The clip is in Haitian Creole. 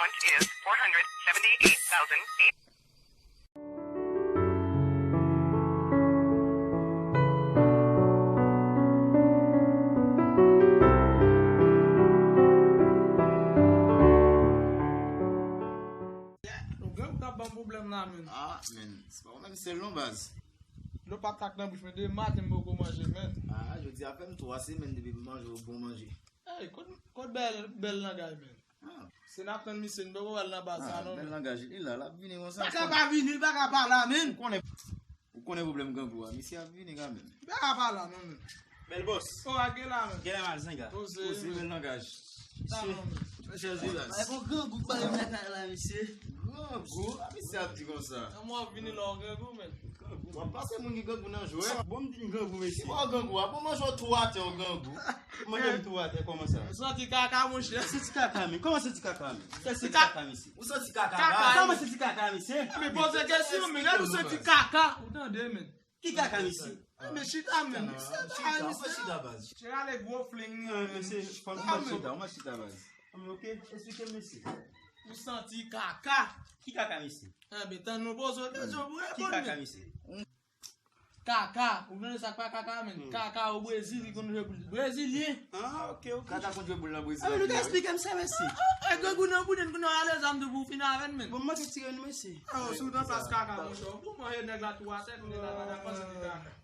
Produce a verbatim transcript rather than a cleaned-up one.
Is four hundred seventy-eight thousand eight. Yon grangou k ap ban m pwoblèm la, menn. Ah, men, se pa ou menm sèl non, baz. Dlo pa t ak nan bouch mwen, de maten m poko manje, menn. Ah, jodi a fè m twa semèn depi m manje yon bon manje. Ey, kot, kot bèl, bèl langay, menn? Ah, Se n ap tann misye, n poko wè l nan baz la, ah, non, bèl menn. Langaj, li la, l ap vini konsa. Paka pa vini, l paka pa la, menn. Ou konnen, ou konnen pwoblèm grangou a, misye ap vini kanmenm. Paka pa la, non, menn. Bèl bòs. O, a gen la, menn. Gen la mal zenga. Poze, Poze, menn. Bèl langaj. Sa, non, menn. Mesye Zilas. Ay, bon grangou k pale m lakay la, mesye. Grangou, a misye ap di konsa. An mwen ap vini la, w grangou, menn. W ap pase moun ki grangou nan jwèt. Bon, m di m grangou, mesye. Ou grangou, a bon manje w tou atè w grangou. Manje m tou atè, kòman sa? Ou santi kaka, monchè. Santi kaka, men. Kòman santi kaka, men? Santi kaka, mesye. Ou santi kaka Kaka. baz. Kòman santi kaka, mesye? Men poze kesyon, men lè nou santi kaka, ou tande, menn. Ki kaka, mesye? Men chita, menn. Chita, chita baz. Chita le gwo fling, Ah, menn. mesye, fòm Ou fòm chita, ou chita baz. Ok, esplike m, mesye. Ou santi kaka. Ki kaka, mesye? Anben, tann nou poze w kesyon pou Ki reponn, kaka, menn. Mesye? Kaka, ou konnen sa k pa kaka, menn. Kaka o Brezil, li konn jwe pou Brezilyen. Ah, ok, ok. Kaka konn jwe boul nan Brezil. Ah, men nou te esplike m sa, mesye. E grangou nan bouden, kounye a ale zam tou pou w fin avè n, menn. Bon, m manke tire nou, mesye. Ah, si w nan plas kaka, monchè, ou pou manje nèg la tou atè, kounye a la, la panse ki kaka.